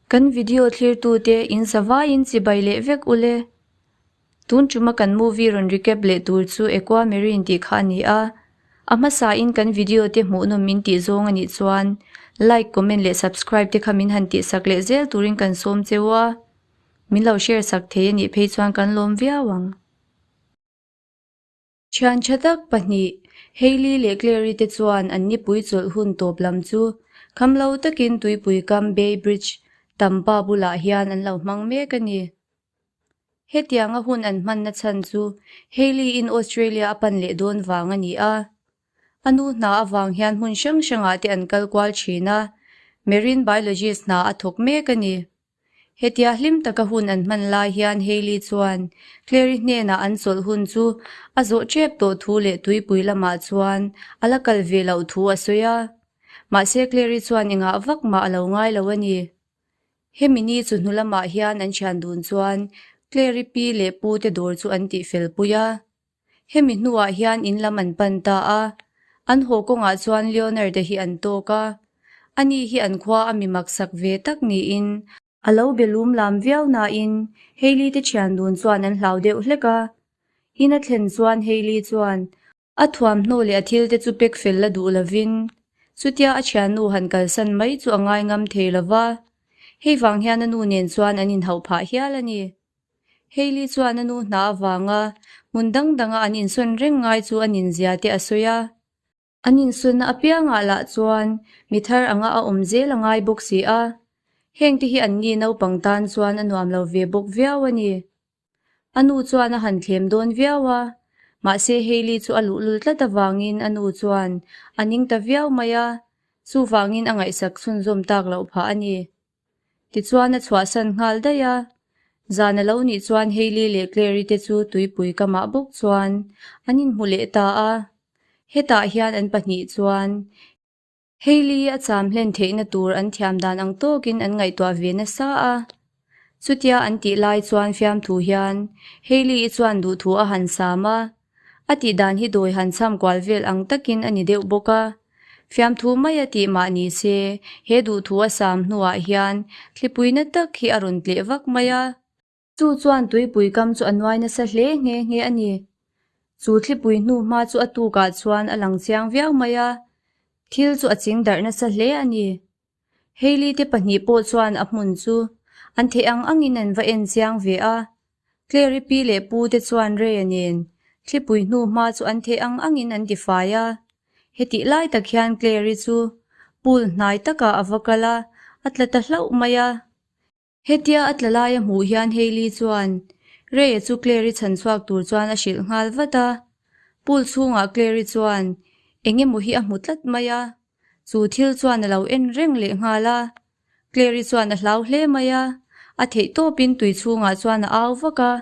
Kan video thlirtute in zavaiin chibai leh vek ule. Tun tuma kan movie rawn recap leh tur chu Aquamarine tih kha a ni a. A hmasain kan video te hmuhnawm min tih zawng a nih chuan like, comment leh subscribe te kha min han tihsak leh zel turin kan sawm cheu a. Min lo share sak thei a nih phei chuan kan lawm viau ang. Thian tha tak pahnih, Hailey leh Clary te chuan an nipui chawlh hun tawp lam chu kham lo takin tuipui kam Bay Bridge Tampa bulah hian an lo hmang mek a ni. Hetianga hun an hmanna chhan chu Hailey-in Australia a pan leh dawn vang a ni a. A nu hna avang hian hmun hrang hrangah te an kal kual thin a, marine biologist hna a thawk mek a ni. Hetia hlim taka hun an hman lai hian Hailey chuan Clary hnenah an chawlh hun chu a zawh tep tawh thu leh tuipui lamah chuan a la kal ve loh thu a sawi a. Mahse Clary chuan engah vak mah a lo ngai lo a ni. Hemi ni chu hnu lamah hian an thian dun chuan Clary pi leh pu te dawr chu an tihfel pui a. Hemi hnuah hian in lam an pan ta a, an haw kawngah chuan Leonard-a hi an tawk a, ani hi an khua a mi maksak ve tak niin, a lo be lum lam viau nain Hailey te thian dun chuan an hlau deuh hlek a, in a thlen chuan Hailey chuan a thuamhnaw leh a thil te chu pek fel la duh lovin chutia a thiannu han kalsan mai chu a ngai ngam thei lova, hei vang hian a nu nen chuan an inhauh phah hial a ni. Hailey chuan a nu hna avanga hmun dang danga an insawn reng ngai chu a ninzia te a sawi a. An insawnna apiangah lah chuan mi thar anga a awm zel a ngai bawk si a. Hengte hi anni naupang tan chuan a nuam lo ve bawk viau a ni. A nu chuan a han thlem dawn viau a, mahse Hailey chu a luhlul tlat avangin a nu chuan a ning ta viau mai a, chuvangin a ngaihsak chhunzawm tak loh phah a ni. Tichuan a chhuahsan nghal daih a, zan a lo nih chuan Hailey leh Clary te chu tuipui kamah bawk chuan an inhmu leh ta a, hetah hian an pahnih chuan Hailey a cham hlen theihna tur an thiam dan ang tawkin an ngaihtuah ve nasa a. Chutia an tih lai chuan fiamthu hian Hailey-i chuan duhthu a han sam a, A tih dan hi dawi han cham kual vel ang takin a ni deuh bawk a. Fiamthu mai a tih mah ni se, he duhthu a sam hnuah hian thlipui na tak hi a rawn tleh vak mai a. Chu chuan tuipui kam chu a nuai nasa hle nghe nghe a ni. Chu thlipui hnu hma chu a tukah chuan a lang chiang viau mai a, thil chu a ching darh nasa hle a ni. Hailey te pahnih pawh chuan a hmun chu an theih ang angin an va en chiang ve a. Clary pi leh pu te chuan Ray-a nen thlipui hnu hma chu an theih ang angin an tifai a. Hetih lai tak hian Clary chu pool hnai takah a va kal a, a tla ta hlauh mai a. Hetia a tla lai a hmuh hian Hailey chuan Ray-a chu Clary chhan chhuak tur chuan a hrilh nghal vat a. Pool chhungah Clary chuan eng emaw hi a hmu tlat mai a, chu thil chuan a lo en reng leh nghal a. Clary chuan a hlau hle mai a, a theih tawpin tui chhungah chuan a au vak a.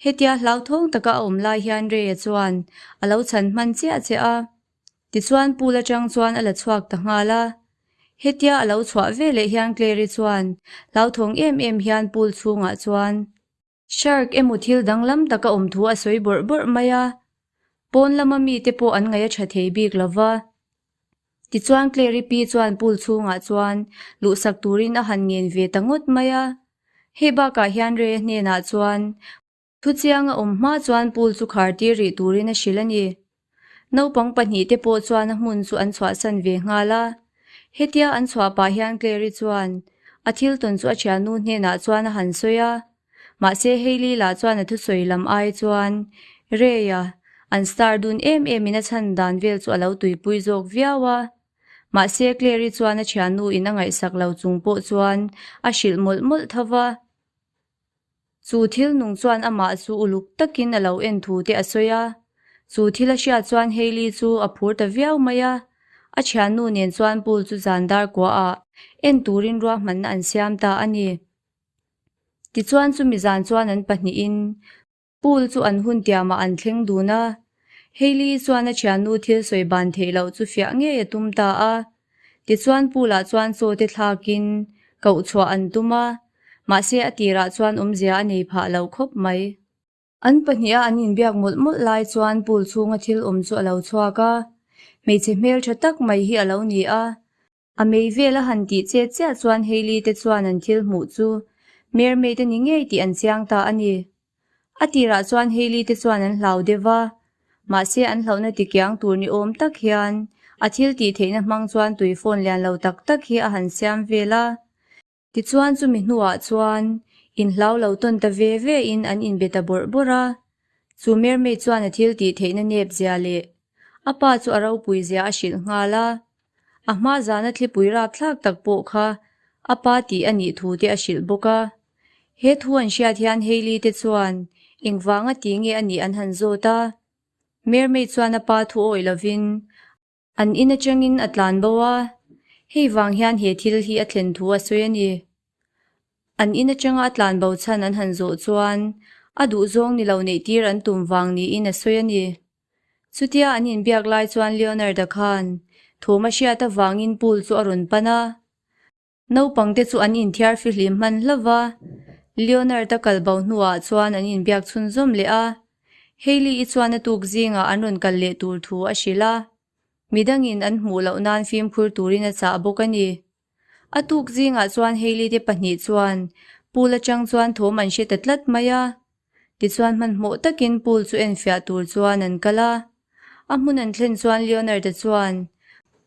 Hetia hlauthawng taka a awm lai hian Ray-a chuan a lo chhan hman chiah chiah a. Tichuan pool atang chuan a la chhuak ta nghal a. Hetia a lo chhuah ve leh hian Clary chuan hlauthawng em em hian pool chhungah chuan shark emaw thil danglam tak a awm thu a sawi bawrh bawrh mai a. Pawn lama mite pawh an ngaih a tha thei bik lo va. Tichuan Clary pi chuan pool chhungah chuan luhsak turin a han ngen ve ta ngawt mai a. Hei bakah hian Ray-a hnenah chuan Thuchiang a awm hma chuan pool chu khar tir rih turin a hrilh a ni. Naupang pahnihte pawh chuan a hmun chu an chhuahsan ve nghal a. Hetia an chhuah pah hian Clary chuan a thil tawn chu a thiannu hnenah chuan a han sawi a. Mahse Hailey lah chuan a thusawi lam ai chuan Ray-a an star dun em emin a chhan dan vel chu a lo tuipui zawk viau a. Mahse Clary chuan a thiannu in a ngaihsak lo chung pawh chuan a hrilh mawlh mawlh tho va. Chu thil nung chuan amah chu uluk takin a lo en thu te a sawi a. Chu thil a hriat chuan Hailey chu a phur ta viau mai a. A thiannu nen chuan pool chu zan dar kuaah en turin ruahmanna an siam ta a ni. Tichuan chumi zan chuan an pahnihin pool chu an hun tiamah an thleng dun a. Hailey chuan a thiannu thil sawi ban theih loh chu fiah ngei a tum ta a. Tichuan pool-ah chuan chaw te thlakin koh chhuah an tum a, mahse a tirah chuan awmzia a nei phah lo khawp mai. An pahniha an inbiak mawlh mawlh lai chuan pool chhunga thil awm chu a lo chhuak a, hmeichhe hmeltha tak mai hi a lo ni a. A mei vel a han tih chet chiah chuan Hailey te chuan an thil hmuh chu mermaid a ni ngei tih an chiang ta a ni. A tirah chuan Hailey te chuan an hlau deuh va, mahse an hlauhna tikiang tur ni awm tak hian a thil tih theihna hmang chuan tui phone lian lo tak tak hi a han siam vel a. Tichuan chumi hnuah chuan inhlau lo tawn ta ve ve in an inbe ta bawrh bawrh a. Chu mermaid chuan a thil tih theihna nep zia leh a pa chu a ropui zia a hrilh nghal a. A hma zana thlipui rapthlak tak pawh kha a pa tih a nih thu te a hrilh bawk a. He thu an hriat hian Hailey te chuan engvanga ti nge a nih an han zawt a. Mermaid chuan a pa thu awih lovin An in atangin a tlan bo a, hei vang hian he thil hi a thlen thu a sawi a ni. An in atanga a tlan bo chhan an han zawh chuan a duhzawng ni lo neih tir an tum vang niin a sawi a ni. Chutia an inbiak lai chuan Leonard-a khan thawm a hriat avangin pool chu a rawn pan a. Naupangte chu an inthiar fihlim hman hlauh va, Leonard-a kal bo hnuah chuan an inbiak chhunzawm leh a. Hailey-i chuan a tuk zingah an rawn kal leh tur thu a hrilh a, midangin an hmuh loh nan fimkhur turin a chah bawk a ni. A tuk zingah chuan Hailey te pahnih chuan pool atang chuan thawm an hre ta tlat mai a. Tichuan hmanhmawh takin pool chu enfiah tur chuan an kal a. A hmun an thlen chuan Leonard-a chuan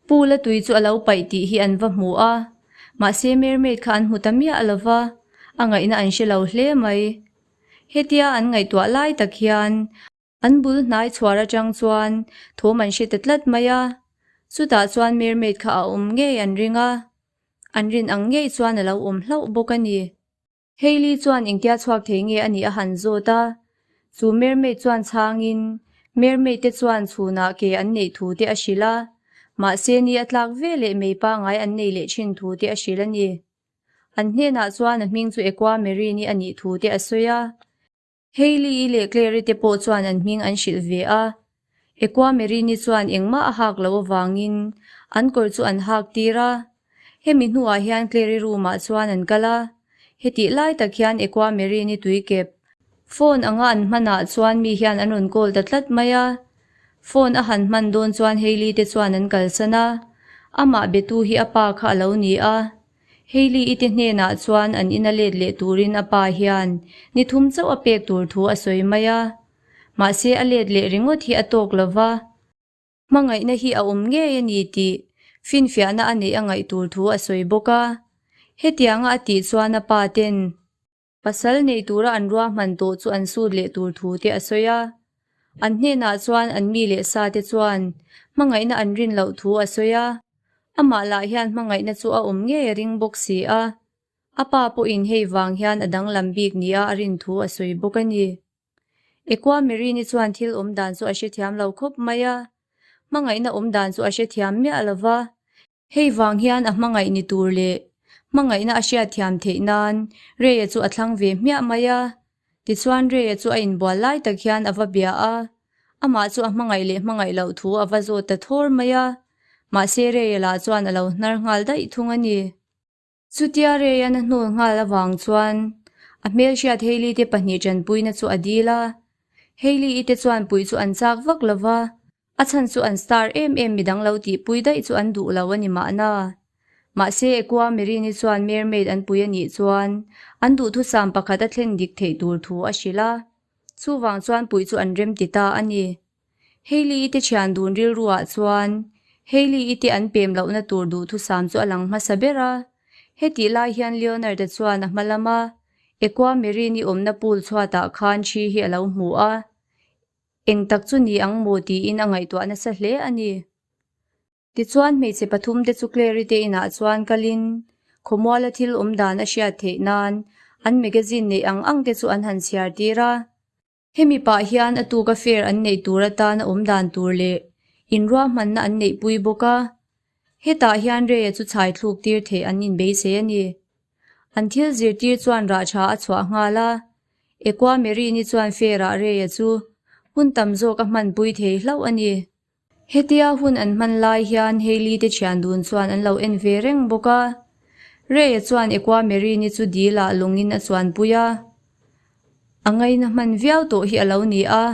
pool a tui chu a lo paih tih hi an va hmu a, mahse mermaid kha an hmu ta miah lo va, a ngaihna an hre lo hle mai. Hetia an ngaihtuah lai tak hian an bul hnai chhuar atang chuan thawm an hre ta tlat mai a, chutah chuan mermaid kha a awm ngei an ring a, an rin ang ngei chuan a lo awm hlauh bawk a ni. Hailey chuan engtia chhuak thei nge a nih a han zawt a, chu mermaid chuan chhangin mermaid te chuan chhunah ke an neih thu te a hrilh a, mahse ni a tlak ve leh mei pangai an nei leh thin thu te a hrilh a ni. An hnenah chuan a hming chu Aquamarine-i a nih thu te a sawi a. Hailey-i leh Claire-i te pawh chuan an hming an hrilh ve a. Aquamarine-i chuan engmah a hak loh avangin an kawr chu an hak tir a. Hemi hnuah hian Claire-i room-ah chuan an kal a. Hetih lai tak hian Aquamarine-i tuikep phone anga an hmanah chuan mi hian an rawn call ta tlat mai a. Phone a han hman dawn chuan Hailey te chuan an kalsan a. Amah betu hi a pa kha a lo ni a. Hailey-i te hnenah chuan an ina let leh turin a pa hian ni thum chauh a pek tur thu a sawi mai a. Mahse a let leh ringawt hi a tawk lo va. Hmangaihna hi a awm ngei a ni tih finfiahna a neih a ngaih tur thu a sawi bawk a. Hetianga a tih chuan a pa ten. Pasal nei tura an ruahman tawh chu an sut leh tur thu te a sawi a. An hnenah chuan an mi leh sa te chuan hmangaihna an rin loh thu a sawi a. Amah lah hian hmangaihna chu a awm ngei a ring bawk si a. A pa pawhin hei vang hian a danglam bik nia a rin thu a sawi bawk a ni. Ekua Merini chuan thil awm dan chu a hrethiam lo khawp mai a. Hmangaihna awm dan chu a hrethiam miah lo va. Hei vang hian a hmangaih ni tur leh hmangaihna a hriatthiam theih nan Ray-a chu a thlang ve hmiah mai a. Tichuan Ray-a chu a inbual lai tak hian a va bia a, amah chu a hmangaih leh hmangaih loh thu a va zawt ta thawr mai a. Mahse Ray-a lah chuan a lo hnar nghal daih thung a ni. Chutia Ray-a'n a hnawl nghal avang chuan a hmelhriat Hailey te pahnih tanpuina chu a dil a. Hailey-i te chuan puih chu an chak vak lo va, a chhan chu an star em em midang lo tihpui daih chu an duh lo a ni mahna. Mahse Ekua Merini chuan mermaid an pui a nih chuan an duhthusam pakhat a thlen dik theih tur thu a hrilh a, chuvang chuan puih chu an remti ta a ni. Hailey-i te thian dun rilruah chuan Hailey-i te an pem lohna tur duhthusam chu a lang hmasa ber a. Hetih lai hian Leonard-a chuan a hma lama Aquamarine-i awmna pool chhuatah khan thi hi a lo hmu a. Eng tak chu ni ang maw tiin a ngaihtuah nasa hle a ni. Tichuan hmeichhe pathum te chu Clary te inah chuan kalin khawmuala thil awm dan a hriat theih nan an magazine neih ang ang te chu an han chhiar tir a. Hemi pah hian a tuka fair an neih tur atana awm dan tur leh inruahmanna an neihpui bawk a. Hetah hian Ray-a chu chhai thluk tir theih an inbeisei a ni. An thil zirtir chuan rah tha a chhuah nghal a. Ekua Merini chuan fair-ah Ray-a chu hun tam zawk a hmanpui thei hlauh a ni. Hetia hun an hman lai hian Hailey te thian dun chuan an lo en ve reng bawk a. Ray-a chuan Ekua Merini chu dil ah lawngin a chuanpui a. A ngaina hman viau tawh hi a lo ni a.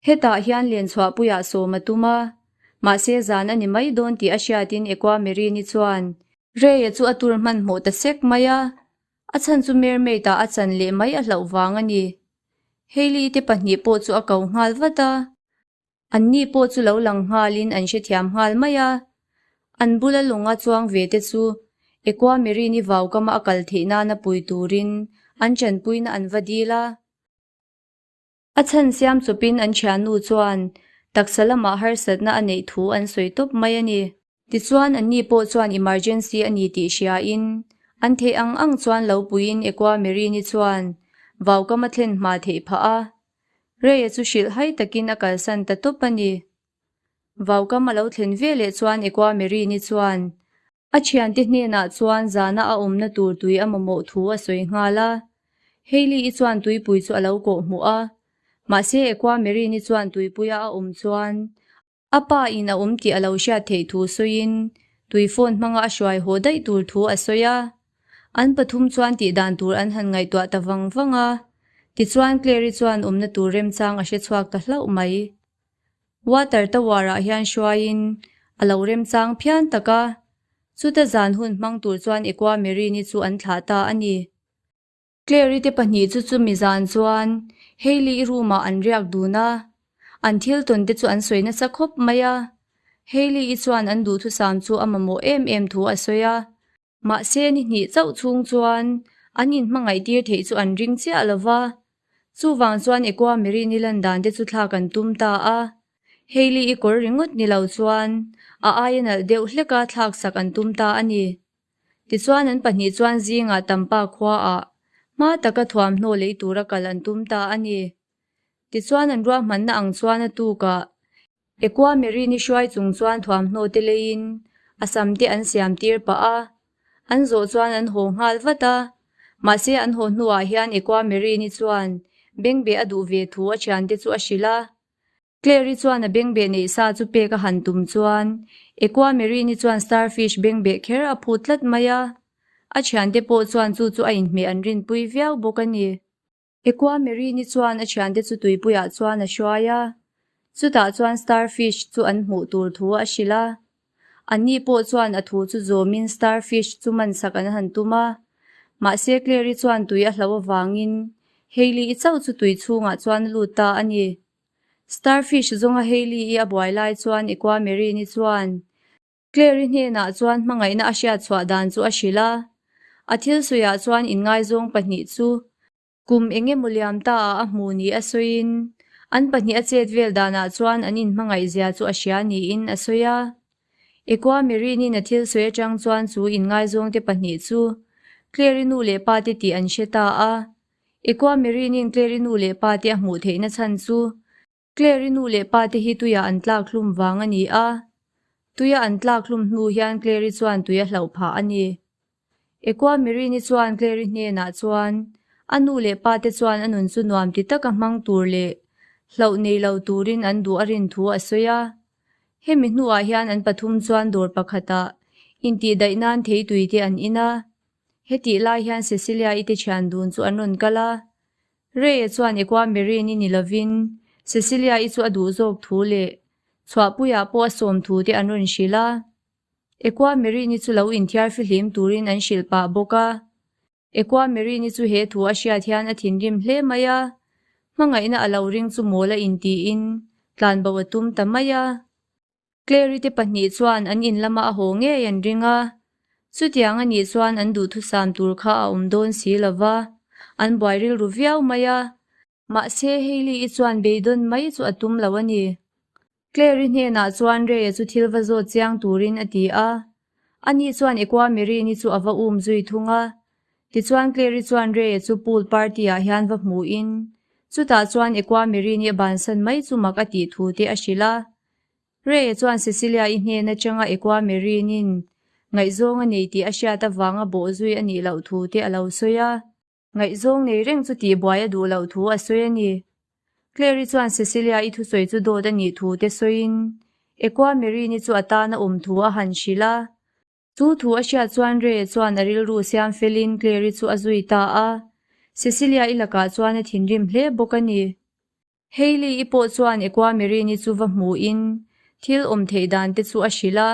Hetah hian lenchhuahpuiah sawm a tum a. Mahse zan a ni mai dawn tih a hriatin Aquamarine-i chuan Ray-a chu a tur hmanhmawh ta sek mai a, a chhan chu mermaid-ah a chan leh mai a hlauh vang a ni. Hailey-i te pahnih pawh chu a ko nghal vat a. Anni pawh chu lo lang nghalin an hrethiam nghal mai a. An bula lawnga chuang ve te chu Aquamarine-i vaukama a kal theih nana pui turin an tanpuina an va dil a. A chhan siam chawpin an thiannu chuan taksa lamah harsatna a neih thu an sawi tawp mai a ni. Tichuan anni pawh chuan emergency a ni tih hriain an theih ang ang chuan lo puiin Aquamarine-i chuan vaukam a thlen hma theih phah a. Ray-a chu hrilh hai takin a kalsan ta tawp a ni. Vaukam a lo thlen veleh chuan Aquamarine-i chuan A thiante hnenah chuan zana a awmna tur tui a mamawh thu a sawi nghal a. Hailey-i chuan tuipui chu a lo kawh hmuh a. Mahse Aquamarine-i chuan tuipuia a awm chuan a pa in a awm tih a lo hriat theih thu sawiin tui phone hmanga a hruai haw daih tur thu a sawi a. An pathum chuan tih dan tur an han ngaihtuah ta vang vang a. Tichuan Claire-i chuan awmna tur remchang a hre chhuak ta hlauh mai. Water Tower ah hian hruaiin a lo remchang phian tak a, chuta zan hun hmang tur chuan Aquamarine-i chu an thlah ta a ni. Claire-i te pahnih chu chumi zan chuan Hailey-i room ah an riak dun a, an thil tawn te chu an sawi nasa khawp mai a. Hailey-i chuan an duhthusam chu a mamawh em em thu a sawi a. Mahse ni hnih chauh chhung chuan an inhmangaih tir theih chu an ring chiah lo va. Chuvang chuan Aquamarine-i lan dan te chu thlak an tum ta a. Hailey-i kawr ringawt ni lo chuan a aia nalh deuh hleka thlak sak an tum ta a ni. Tichuan an pahnih chuan zingah Tampa khuaah hma taka thuamhnaw lei tura kal an tum ta a ni. Tichuan an ruahmanna ang chuan a tukah Aquamarine-i hruai chung chuan thuamhnaw te leiin a sam te an siam tir pah a, an zawh chuan an haw nghal vat a. Mahse an haw hnuah hian Aquamarine-i chuan bengbeh a duh ve thu a thiante chu a hrilh a. Claire-i chuan a bengbeh neih sa chu pek a han tum chuan Aquamarine-i chuan starfish bengbeh kher a phut tlat mai a. A thiante pawh chuan chu chu a inhmeh an rinpui viau bawk a ni. Aquamarine-i chuan a thiante chu tuipuiah chuan a hruai a, chutah chuan starfish chu an hmuh tur thu a hrilh a. Anni pawh chuan a thu chu zawmin starfish chu mansak an han tum a, mahse Claire-i chuan tui a hloh avangin Hailey-i chauh chu tui chhungah chuan a lut ta a ni. Starfish zawnga Hailey-i a buai lai chuan Aquamarine-i chuan Claire-i hnenah chuan hmangaihna a hriat chhuah dan chu a hrilh a. A thil sawiah chuan inngaizawng pahnih chu kum eng emaw liam ta ah a hmu ni a sawiin an pahnih a chet vel danah chuan an inhmangaih zia chu a hria niin a sawi a. Equamarine-in a thil sawi atang chuan chu inngaizawng te pahnih chu Claire-i nu leh pa te tih an hre ta a. Equamarine-in Claire-i nu leh pa te a hmuh theihna chhan chu Claire-i nu leh pa te hi tuia an tlak hlum vang a ni a, tuia an tlak hlum hnu hian Claire-i chuan tui a hlauh phah a ni. Equamarine-i chuan Claire-i hnenah chuan a nu leh pa te chuan a nun chu nuam ti taka hmang tur leh hlauh nei lo turin an duh a rin thu a sawi a. Hemi hnuah hian an pathum chuan dawr pakhatah intihdaih nan theitui te an in a. Hetih lai hian Cecilia-i te thian dun chu an rawn kal a, Ray-a chuan Equamarine-i ni lovin Cecilia-i chu a duh zawk thu leh chhuahpuiah pawh a sawm thu te an rawn hrilh a. Equamarine-i chu lo inthiar fihlim turin an hrilh pah bawk a. Equamarine-i chu he thu a hriat hian a thinrim hle mai a, hmangaihna a lo ring chu mawl a intiin tlanbo a tum ta mai a. Clary te pahnih chuan an in lama a haw ngei an ring a, chutiang a nih chuan an duhthusam tur kha a awm dawn si lo va, an buai rilru viau mai a. Mahse Hailey-i chuan beidawn mai chu a tum lo a ni. Clary hnenah chuan Ray-a chu thil va zawt chiang turin a ti a, ani chuan Equamarine-i chu a va um zui thung a. Tichuan Clary chuan Ray-a chu pool party-ah hian va hmuhin, chutah chuan Equamarine-i a bansan mai chu mak a tih thu te a hrilh a. Ray-a chuan Cecilia-i hnen atanga Equamarine-in ngaihzawng a nei tih a hriat avanga bawh zui a nih loh thu te a lo sawi a. Ngaihzawng nei reng chu tihbuai a duh loh thu a sawi a ni. Clary chuan Cecilia-i thusawi chu dawt a nih thu te sawiin Equamarine-i chu a tan a awm thu a han hrilh a. Chu thu a hriat chuan Ray chuan a rilru siam felin Clary chu a zui ta a, Cecilia-i lakah chuan a thinrim hle bawk a ni. Hailey-i pawh chuan Equamarine-i chu va hmuhin. Thil awm theih dan te chu a hrilh a,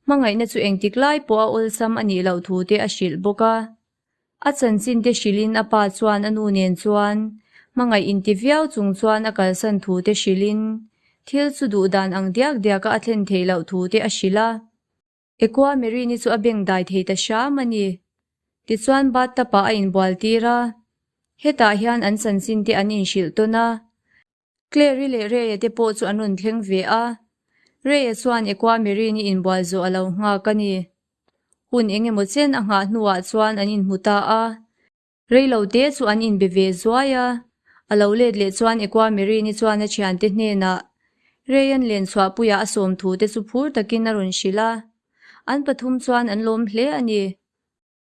hmangaihna chu engtik lai pawh a awlsam a nih loh thu te a hrilh bawk a. A chanchin te hrilhin a pa chuan a nu nen chuan hmangaih inti viau chung chuan a kalsan thu te hrilhin thil chu duh dan ang diak diaka a thlen theih loh thu te a hrilh a. Ekua Merini chu a beng dai thei ta hram a ni. Tichuan bathtub ah a inbual tir a, hetah hian an chanchin te an inhrilh tawn a. Clary leh Ray-a te pawh chu an rawn thleng ve a, Ray-a chuan Ekua Merini inbual zawh a lo nghak a ni. Hun eng emaw chen a nghah hnuah chuan an inhmu ta a. Reilo te chu an inbe ve zuai a, a lo let leh chuan Ekua Merini chuan a thiante hnenah Ray-a'n len chhuahpuiah a sawm thu te chu phur takin a rawn hrilh a. An pathum chuan an lawm hle a ni.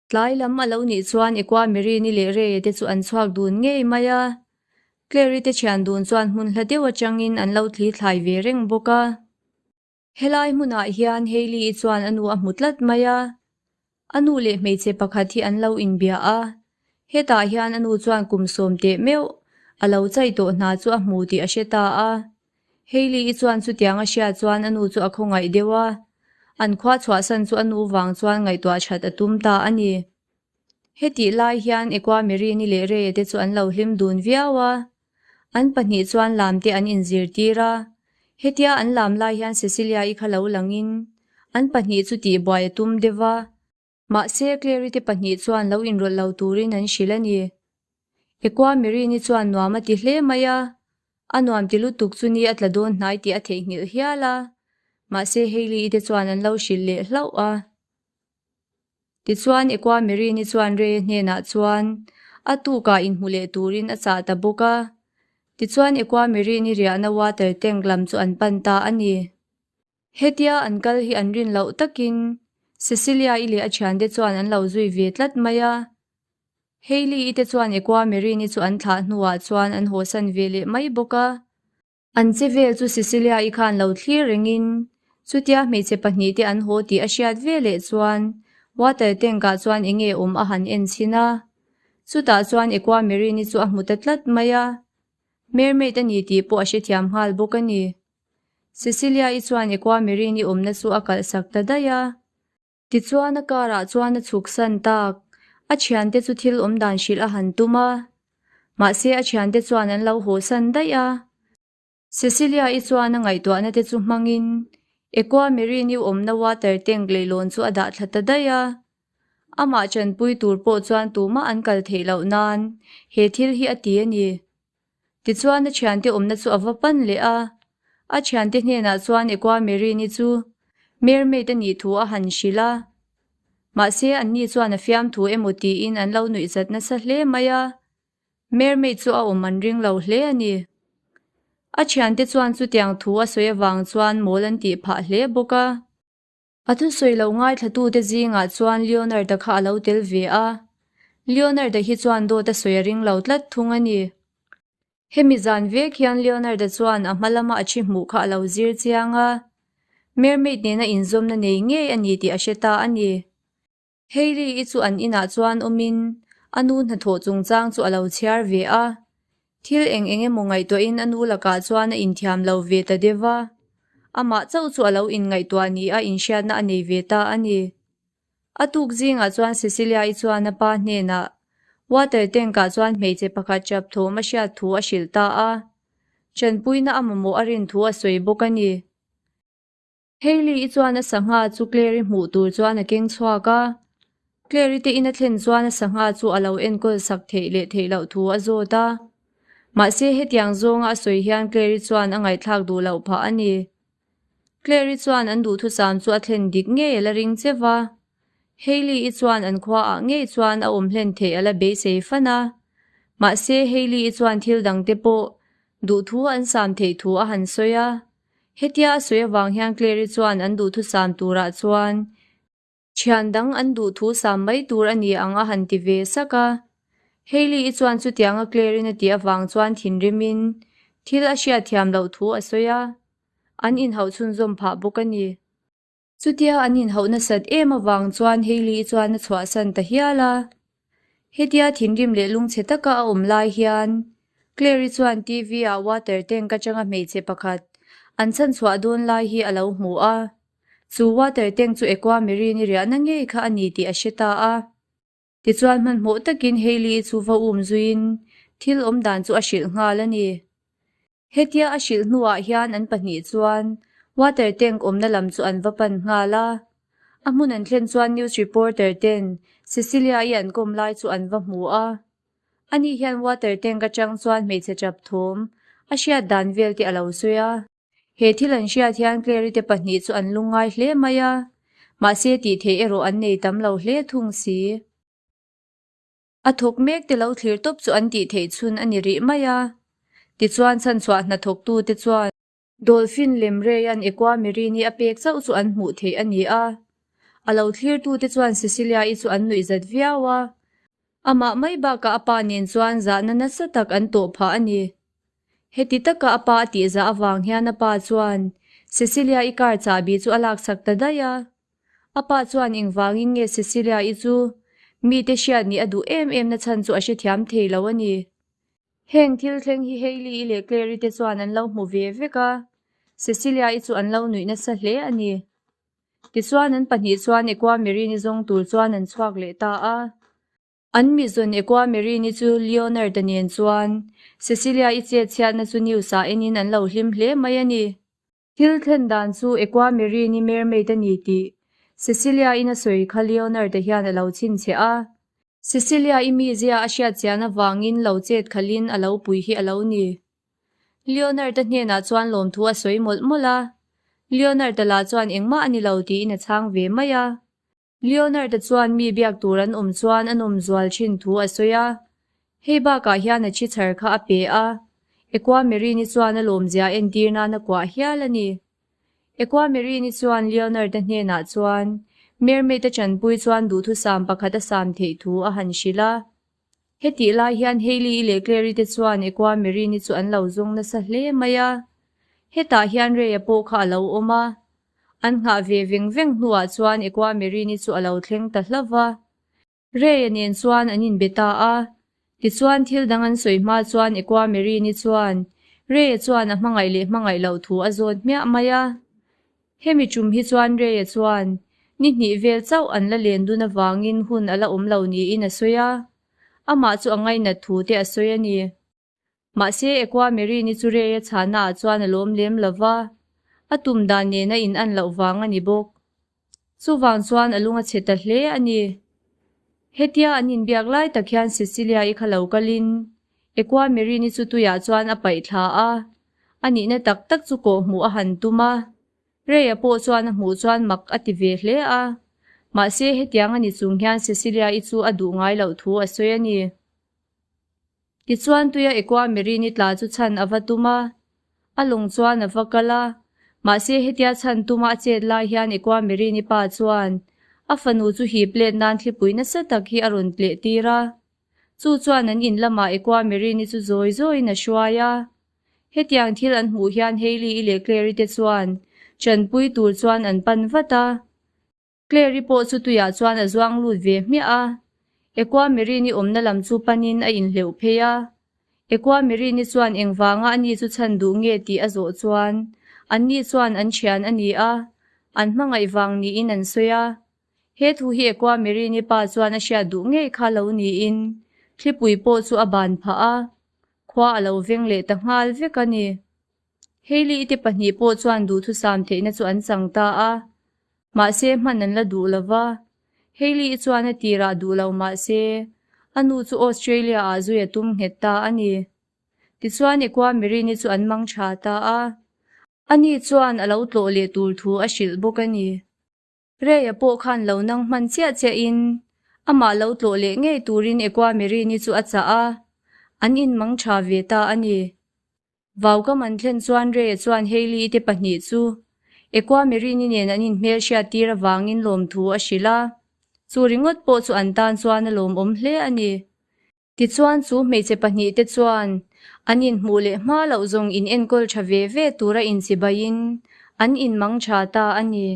Tlai lam a lo nih chuan Ekua Merini leh Ray-a te chu an chhuak dun ngei mai a. Clary te thian dun chuan hmun hla deuh atangin an lo thli thlai ve reng bawk a. Helai hmunah hian Hailey-i chuan a nu a hmu tlat mai a, a nu leh hmeichhe pakhat hi an lo inbia a, hetah hian a nu chuan kum sawm teh meuh a lo chai tawh hna chu a hmu tih a hre ta a. Hailey-i chuan chutiang a hriat chuan a nu chu a khawngaih deuh a, an khua chhuahsan chu a nu vang chuan ngaihtuah that a tum ta a ni. Hetih lai hian Ekua Merini leh Reye te chu an lo hlim dun viau a, an pahnih chuan lam te an inzirtir a. Hetia an lam lai hian Cecilia-i kha lo langin an pahnih chu tihbuai a tum deuh a, mahse Clary te pahnih chuan lo inrawlh lo turin an hrilh a ni. Ekua Merini chuan nuam a ti hle mai a, a nuam ti lutuk chu ni a tla dawn hnai tih a theihnghilh hial a, mahse Hailey-i te chuan an lo hrilh leh hlauh a. Tichuan Ekua Merini chuan Ray hnenah chuan a tukah inhmu leh turin a chah ta bawk a. Tichuan Ekua Merini riahna water tank lam chu an pan ta a ni. Hetia an kal hi an rin loh takin Cecilia-i leh a thiante chuan an lo zui ve tlat mai a. Hailey-i te chuan Ekua Merini chu an thlah hnuah chuan an hawsan ve leh mai bawk a. An che vel chu Cecilia-i khan lo thlir rengin chutia hmeichhe pahnihte an haw tih a hriat ve leh chuan water tank-ah chuan eng nge awm a han en chhin a. Chutah chuan Ekua Merini chu a hmu ta tlat mai a, mermaid a ni tih pawh a hrethiam nghal bawk a ni. Cecilia-i chuan Ekua Merini awmna chu a kalhsak ta daih a. Tichuan a car ah chuan a chhuk san tak. A thiante chu thil awm dan hrilh a han tum a. Mahse a thiante chuan an lo haw san daih a. Cecilia-i chuan a ngaihtuahna te chu hmangin Equa Marine-i awmna water tank leilawn chu a dah thla ta daih a. Amah chanpui tur pawh chuan tumah an kal theih loh nan he thil hi a ti a ni. Tichuan a thiante awmna chu a va pan leh a, a thiante hnenah chuan Ekua Merini chu mermaid a nih thu a han hrilh a. Mahse anni chuan a fiamthu emaw tiin an lo nuihzat nasa hle mai a, mermaid chu a awm an ring lo hle a ni. A thiante chuan chutiang thu a sawi avang chuan mawl an tih phah hle bawk a. A thusawi lo ngaithlatute zingah chuan Leonard-a kha a lo tel ve a. Leonard-a hi chuan dawt a sawi a ring lo tlat thung a ni. Hemi zan vek hian Leonard-a chuan a hma lama a thi hmuh kha a lo zir chiang a. Mermaid nena inzawmna nei ngei a ni tih a hre ta a ni. Hailey-i chu an inah chuan awmin a nu hnathawh chungchang chu a lo chhiar ve a. Thil eng eng emaw ngaihtuahin a nu lakah chuan a inthiam lo ve ta deuh va. Amah chauh chu a lo inngaihtuah ni a inhriatna a nei ve ta a ni. A tuk zingah chuan Cecilia-i chuan a pa hnenah water tank-ah chuan hmeichhe pakhat chap thawm a hriat thu a hrilh ta a. Chanpuina a mamawh a rin thu a sawi bawk a ni. Hailey-i chuan a sangha chu Claire-i hmuh tur chuan a keng chhuak a. Claire-i te in a thlen chuan a sangha chu a lo enkawl sak theih leh theih loh thu a zawt a. Mahse hetiang zawnga a sawi hian Claire-i chuan a ngaihthlak duh loh phah a ni. Claire-i chuan an duhthusam chu a thlen dik ngei a la ring che va. Hailey-i chuan an khuaah ngei chuan a awm hlen theih a la beisei fan a. Mahse Hailey-i chuan thil dangte pawh duhthu an sam theih thu a han sawi a. Hetia a sawi avang hian Clary chuan an duhthusam turah chuan thian dang an duhthusam mai tur a ni ang a han ti ve sak a. Hailey-i chuan chutianga Clary-in a tih avang chuan thinrimin thil a hriatthiam loh thu a sawi a, an inhauh chhunzawm phah bawk a ni. Chutia an inhauh nasat em avang chuan Hailey-i chuan a chhuahsan ta hial a. Hetia thinrim leh lungchhe taka a awm lai hian Claire-i chuan TV-ah water tank atanga hmeichhe pakhat An chhanchhuah dawn lai hi a lo hmu a. Chu water tank chu Aquamarine i riahna ngei kha a ni tih a hre ta a. Tichuan hmanhmawh takin Hailey-i chu va um zuiin thil awm dan chu a hrilh nghal a ni. Hetia a hrilh hnuah hian an pahnih chuan water tank awmna lam chu an va pan nghal a. A hmun an thlen chuan news reporter ten Cecilia-i an kawm lai chu an va hmu a. Ani hian water tank atang chuan hmeichhe tap thawm a hriat dan vel te a lo sawi a. He thil an hriat hian Clary te pahnih chu an lungngai hle mai a, mahse tih theih erawh an nei tam lo hle thung si. A thawk mek te lo thlir tawp chu an tih theih chhun a ni rih mai a. Tichuan chhanchhuah hnathawktu te chuan Dolphin lem Ray-a'n Aquamarine-i a pek chauh chu an hmuh theih a ni a. A lo thlirtu te chuan Cecilia-i chu an nuihzat viau a. Amah mai bakah a pa nen chuan zahna nasa tak an tawh phah a ni. Heti taka a pa a tihzah avang hian a pa chuan Cecilia-i car chahbi chu a laksak ta daih a. A pa chuan engvangin nge Cecilia-i chu mite hriat nih a duh em em na chhan chu a hrethiam thei lo a ni. Heng thil thleng hi Hailey-i leh Claire-i te chuan an lo hmu ve vek a, Cecilia-i chu an lo nuih nasa hle a ni. Tichuan an pahnih chuan Aquamarine-i zawng tur chuan an chhuak leh ta a. An mizawn Aquamarine-i chu Leonard-a nen chuan Cecilia-i chetchhiatna chu news-ah enin an lo hlim hle mai a ni. Thil thlen dan chu Aquamarine-i mermaid a ni tih Cecilia-in a sawi kha Leonard-a hian a lo chhinchhiah a. Cecilia-i mizia a hriat chian avangin lo chet khalhin a lo pui hi a lo ni. Leonard-a hnenah chuan lawmthu a sawi mawlh mawlh a. Leonard-a lah chuan engmah a ni lo tiin a chhang ve mai a. Leonard-a chuan mi biak tur an awm chuan a nawm zual thin thu a sawi a. Hei bakah hian a thi chhar kha a pe a. Aquamarine-i chuan a lawmzia entir nan a kuah hial a ni. Aquamarine-i chuan Leonard-a hnenah chuan Mermaid-a chanpui chuan duhthusam pakhat a sam theih thu a han hrilh a. Hetih lai hian Hailey-i leh Claire-i te chuan Aquamarine-i chu an lo zawng nasa hle mai a. Hetah hian Ray-a pawh kha a lo awm a. An nghah ve veng veng hnuah chuan Aquamarine-i chu a lo thleng ta hlauh va. Ray-a nen chuan an inbe ta a. Tichuan thil dang an sawi hma chuan Aquamarine-i chuan Ray-a chuan a hmangaih leh hmangaih loh thu a zawt hmiah mai a. Hemi tum hi chuan Ray-a chuan ni hnih vel chauh an la len dun avangin hun a la awm lo niin a sawi a. Amah chu a ngainat thu te a sawi a ni. Mahse, Aquamarine-i chu Ray-a chhahnaah chuan a lawm lem lo va, a tum dan nena in an loh vang a ni bawk. Chuvang chuan a lung a chhe ta hle a ni. Hetia an inbiak lai tak hian Cecilia-i kha lo kalin Aquamarine-i chu tuiah chuan a paih thla a, a nihna tak tak chu kawh hmuh a han tum a. Ray-a pawh chuan a hmuh chuan mak a ti ve hle a, mahse hetiang a ni chung hian Cecilia-i chu a duh ngai loh thu a sawi a ni. Tichuan tuia Aquamarine-i tla chu chhan a va tum a, a lawng chuan a va kal a. Mahse hetia chhan tuma a chet lai hian Aquamarine-i pa chuan a fanu chu hip let nan thlipui nasa tak hi a rawn tleh tir a. Chu chuan an in lamah Aquamarine-i chu zawi zawiin a hruai a. Hetiang thil an hmuh hian Hailey-i leh Claire-i te chuan chanpui tur chuan an pan vat a. Claire-i pawh chu tuiah chuan a zuang lut ve hmiah a. Aquamarine-i awmna lam chu panin a inhleuh phei a. Aquamarine-i chuan engvanga ani chu chhan duh nge tih a zawh chuan anni chuan an thian a ni a, an hmangaih vang niin an sawi a. He thu hi Aquamarine-i pa chuan a hriat duh ngei kha lo niin thlipui pawh chu a ban phah a, khua a lo veng leh ta nghal vek a ni. Hailey-i te pahnih pawh chuan duhthusam theihna chu an chang ta a, mahse hman an la duh lo va. Hailey-i chuan a tirah duh lo mahse a nu chu Australia-ah zui a tum nghet ta a ni. Tichuan Aquamarine-i chu an mang tha ta a, ani chuan a lo tlawh leh tur thu a hrilh bawk a ni. Ray-a pawh khan lo nang hman chiah chiahin amah lo tlawh leh ngei turin Aquamarine-i chu a chah a, an inmang tha ve ta a ni. Vaukam an thlen chuan Ray-a chuan Hailey-i te pahnih chu Aquamarine-i nen an inhmel hriat tir avangin lawmthu a hrilh a, chu ringawt pawh chu an tan chuan a lawmawm hle a ni. Tichuan chu hmeichhe pahnih te chuan an inhmuh leh hma loh zawng in enkawl tha ve ve tura inchibaiin an inmang tha ta a ni.